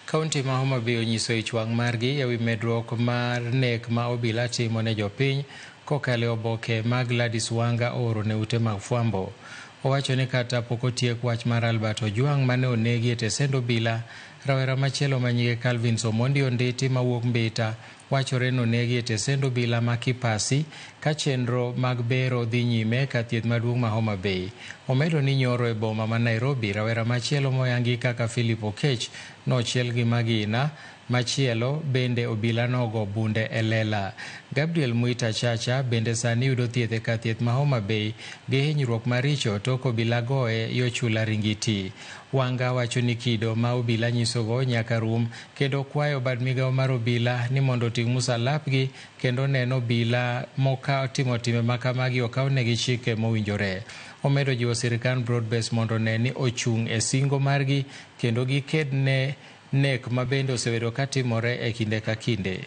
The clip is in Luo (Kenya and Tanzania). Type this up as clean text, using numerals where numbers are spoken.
Kaunti ma Homa Bay onyiso ich wang' margi ewi medruok mar nek ma obila timo ne jopiny kokalo e oboke ma Gladys Wanga ooro ne ute mag fwambo. Owacho ni kata pok otiek wach mar Albert Ojwang' mane onegi e tesend obila, rawera machielo ma nyinge Calvins Omondi Onditi mawuok Mbita wachore ni onegi e tesend obila ma Kipasi ka chenro mag bero dhi nyime ka thieth maduong' ma Homa Bay. Omedo ni nyoro e boma ma Nairobi, rawera machielo moyangi kaka Philip Okech nochiel gi magina machielo bende obila nogo bunde e lela. Gabriel Mwita Chacha bende sani yudo thieth e kar thieth ma Homa Bay gi hinyruok maricho tok obila goye yo chula Ringiti. Wanga wacho ni kido ma obila nyisogo nyaka rum kendo kwayo bad migawo mar obila ni mondo oting' musalapgi kendo neno obila motimo timbe makamagi okawnegi chike mowinjore. Omedo jiwo sirikand Broadbase mondo one ni ochung' e singo margi kendo giked ne nek ma bende osebedo katimore e kinde ka kinde.